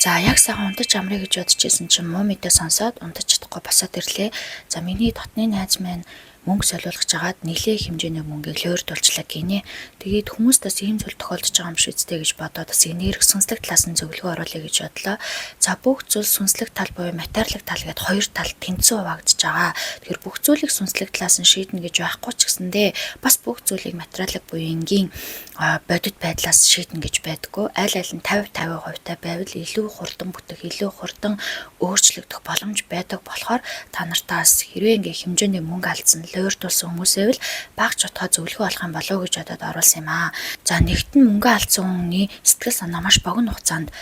За, яг сайхан унтаж амрая гэж бодож исэн чинь муу мэдээ сонсоод унтаж чадахгүй босоод ирлээ. За, миний дотны найз маань мөнгө солиулах жагаад нэлээ хэмжээний мөнгийг луйрдуулчлаа гинэ. Тэгээд хүмүүст бас ийм зүйл тохиолдож байгаа юм шиг үстэй гэж бодоод бас энерги, сүнслэг талаас нь зөвлөгөө оруулъя гэж бодлоо. За, бүх зүйл сүнслэг тал буюу материалын тал гэдээ хоёр тал тэнцүү хуваагдаж байгаа. Тэгэхээр бүх зүйлийг сүнслэг талаас нь шийднэ гэж байхгүй ч гэсэндээ бас бүх зүйлийг материалын буюу энгийн бодит байдлаас шийднэ гэж байдаггүй. Аль аль нь 50 50% та байвал илүү хурдан бүтэх, илүү хурдан өөрчлөгдөх боломж байдаг болохоор та нартаас хэрвээ ингээ хэмжээний мөнгө алдсан, луйрдуулсан хүмүүсээ л баг ч утгаа зөвлөгөө олох юм болов уу гэж бодоод оруулсан юм аа. За, нэгт нь мөнгө алдсан хүний сэтгэл санаа маш богино хугацаанд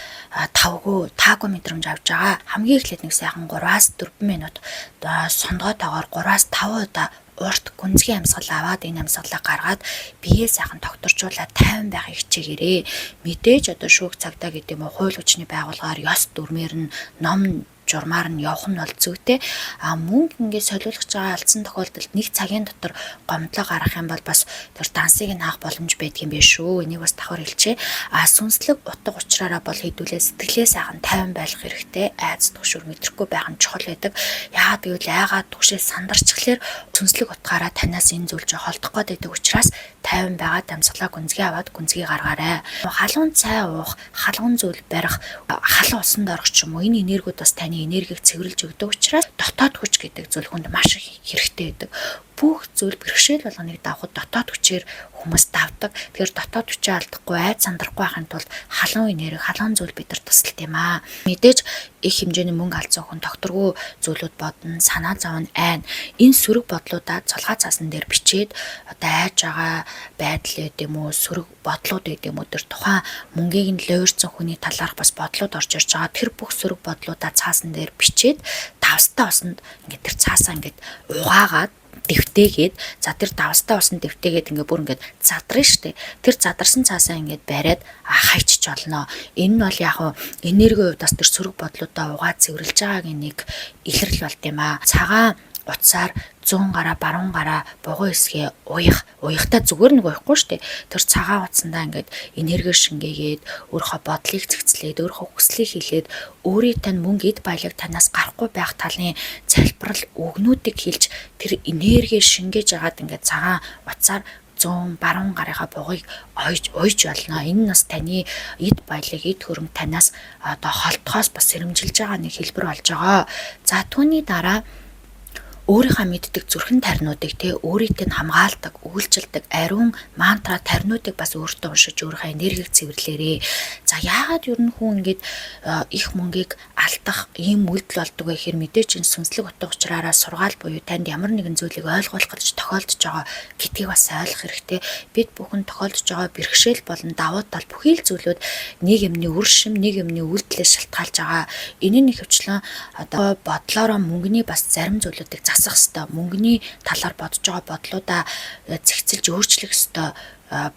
тавгүй, таагүй мэдрэмж авч байгаа. Хамгийн эхлээд нэг сайхан 3-аас 4 минут сондгоотойгоор 3-аас 5 удаа урт гүнзгий амьсгал аваад, энэ амьсгалаа гаргаад, биеэ сайхан тогтворжуулаад тайван байхыг хичээгээрэй. Мэдээж одоо шүүх цагдаа гэдэг юм уу, хууль хүчний байгууллагаар ёс дүрмээр нь, ном журмаар нь явах нь бол зүйтэй. А мөнгө ингээд солиулах байгаа алдсан тохиолдолд нэг цагийн дотор гомдлоо гаргах юм бол бас тэр дансыг нь хаах боломж байдаг юм биш шүү. Энийг бас давхар хэлчихье. А сүнслэг утга учраараа бол хэдүүлээ сэтгэлээ сайхан тайван байх хэрэгтэй. Айц түгшүүр мэдрэхгүй байх нь чухал байдаг. Яагаад гэвэл айгаад түгшээ сандарчхлаар сүнслэг утгаараа танаас энэ зүйл чинь холдох гээд байдаг учраас тайван байгаа, амьсгалаа гүнзгий аваад гүнзгий гаргаарай. Халуун цай уух, халуун зүйл барих, халуун усанд орох ч юм уу, энэ энергиуд бас таны энергийг цэвэрлж өгдөг учраас дотоод хүч гэдэг зүйл хүнд маш их хэрэгтэй байдаг. Бүх зүйл, бэрхшээл болгоныг давхад дотоод хүчээр хүмүүс давдаг. Тэгэхээр дотоод хүчээ алдахгүй, айд сандрахгүй байхын тулд халуун энерги, халуун зүйл бид нар тусалт юм аа. Мэдээж их хэмжээний мөнгө алдсан хүн тогтворгүй зүйлүүд бодно, санаа зовно, айна. Энэ сөрөг бодлуудаа цулгаа цаасан дээр бичээд одоо айж байгаа байдал байд юм уу, сөрөг бодлууд байд юм уу, тэр тухайн мөнгийг нь луйрцсан хүний талаарх бас бодлууд орж ирж байгаа. Тэр бүх сөрөг бодлуудаа цаасан дээр бичээд давстай усанд ингээд тэр цаасаа ингээд угаагаад дэвтээгээд, за, тэр давстай усан дэвтээгээд ингээ бүр ингээд задрна штэ. Тэр задарсан цаасаа ингээд бариад хайчиж олно. Энэ нь бол яг хуу энергийн хувьд бас тэр сөрөг бодлуудаа угаад цэвэрлж байгаагийн нэг илрэл болд юм аа. Цагаан утсаар зүүн гараа, баруун гараа бугуй хэсгээ уях, уяхтаа зүгээр нэг уяхгүй штэ. Тэр цагаан утсандаа ингээд энерги шингээгээд, өөрийнхөө бодлыг зэгцлээд, өөрийнхөө хүслийг хэлээд, өөрийн тань мөнгө, эд баялаг танаас гарахгүй байх талын залбирал үгнүүдийг хэлж, тэр энерги шингээж агаад ингээд цагаан утсаар зүүн, баруун гарынхаа бугыг ойж уйж болно. Энэ нь бас таны эд баялаг, эд хөрөнгө танаас одоо холдохоос бас сэрэмжилж байгаа нэг хэлбэр болж байгаа. За, түүний дараа өөрийнхөө мэддэг зүрхэн таринуудыг, те, өөрийгөө нь хамгаалдаг, үйлчилдэг ариун мантра таринуудыг бас өөртөө уншиж өөрийнхөө энергийг цэвэрлээрээ. За, яагаад ер нь хүн ингээд их мөнгийг алдах ийм үйлдэл болдог вэ гэхээр мэдээж энэ сүнслэг утга учраараа сургаал буюу танд ямар нэгэн зүйлийг ойлгуулах гэж тохиолдож байгаа гэдгийг бас ойлгох хэрэгтэй. Бид бүхэн тохиолдож байгаа бэрхшээл болон давуу тал, бүхий л зүйлүүд нэг юмны үр шим, нэг юмны үйлдэлээс шалтгаалж байгаа. Энэ нь ихэвчлэн одоо бодлоороо мөнгөний бас зарим зүйлүүдийг засах ёстой. Мөнгөний талаар бодож байгаа бодлуудаа зэгцэлж өөрчлөх ёстой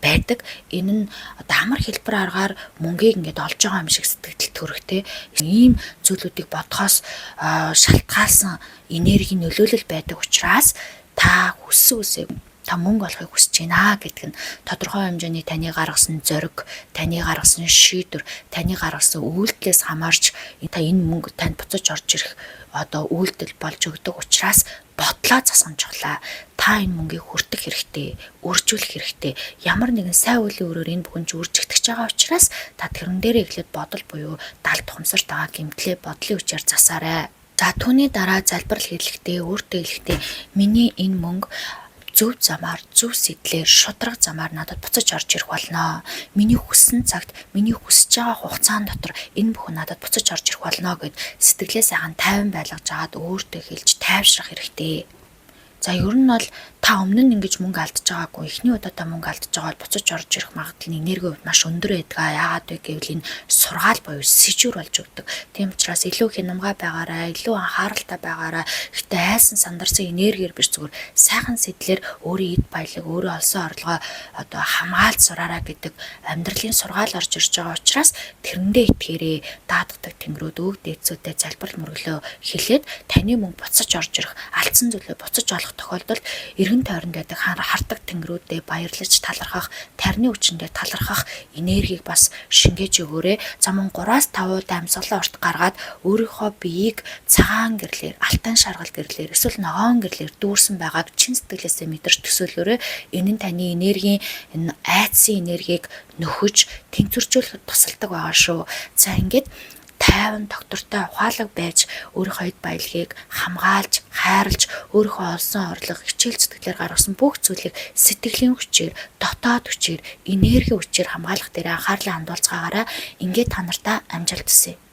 байдаг. Энэ нь одоо амар хэлбэр аргаар мөнгийг ингээд олж байгаа юм шиг сэтгэл төрөхтэй. Ийм зүйлүүдийг бодохоос шалтгаалсан энергийн нөлөөлөл байдаг учраас та хүссэн үсээ, та мөнгө олохыг хүсэж байна гэдг нь тодорхой хэмжээний таны гаргасан зориг, таны гаргасан шийдвэр, таны гаргасан үйлдэлээс хамаарч та энэ мөнгө танд буцаж орж ирэх одоо үйлдэл болж өгдөг учраас бодлоо засах нь чухлаа. Та энэ мөнгийг хүртэх хэрэгтэй, үржүүлэх хэрэгтэй. Ямар нэгэн сайн үеийн өрөөр энэ бүхэн ч үржигдэж байгаа учраас та тэрэн дээрээ эхлээд бодол буюу дал тухамсарт байгаа гэмтлээ бодлын хүчээр засаарай. За, түүний дараа залбирал хэлэхдээ өөртөө хэлэхдээ миний энэ мөнгө зөв замаар, зөв сэтлээр, шударга замаар надад буцаж орж ирэх болно. Миний хүссэн цагт, миний хүсэж байгаа хугацаан дотор энэ бүхэн надад буцаж орж ирэх болно гэд сэтгэлээ сайхан тайван байлгаж агаад өөртөө хэлж тайвшрах хэрэгтэй. За, ер нь бол та өмнө нь ингэж мөнгө алдаж байгаагүй. Эхний удаа та мөнгө алдаж байгаа бол буцаж орж ирэх магадлал нь энергийн хувьд маш өндөр байдаг. Яагаад вэ гэвэл энэ сургаал буюу сэжүүр болж өгдөг. Тийм учраас илүү хянамгай байгаарай, илүү анхааралтай байгаарай. Гэхдээ айсан, сандарсан энергиэр биш, зүгээр сайхан сэтлэр өөрийн эд баялаг, өөрөө олсон орлогоо одоо хамгаалж сураарай гэдэг амьдралын сургаал орж ирж байгаа учраас тэрэндээ итгээрэй. Даатгадаг тэнгэрүүд, өөг дээдсүүдэд залбирал мөрөглөө хэлээд таны мөнгө буцаж орж ирэх, алдсан зүйлээ буцаж олох тохиолдолд эргэн тойронд байдаг хардаг тэнгэрүүдээ баярлаж талархах, тарны хүчиндээ талархах энергийг бас шингээж өгөөрэй. За мөн 3-5 удаа амьсгалаа урт гаргаад өөрийнхөө биеийг цагаан гэрлээр, алтан шаргал гэрлээр, эсвэл ногоон гэрлээр дүүрсэн байгааг чин сэтгэлээсээ мэдэрч төсөөлөөрэй. Энэ нь таны энергийн, энэ айдсын энергийг нөхөж, тэнцвэржүүлэхэд тусалдаг байгаа шүү. За ингээд тайван, тогтвортой, ухаалаг байж өөрийнхөө эд баялагийг хамгаалж, хайрлж, өөрийнхөө олсон орлого, хичээл зүтгэлээр гаргасан бүх зүйлийг сэтгэлийн хүчээр, дотоод хүчээр, энергийн хүчээр хамгаалах дээр анхаарлаа хандуулцгаагаарай. Ингээд та нартаа амжилт хүсье.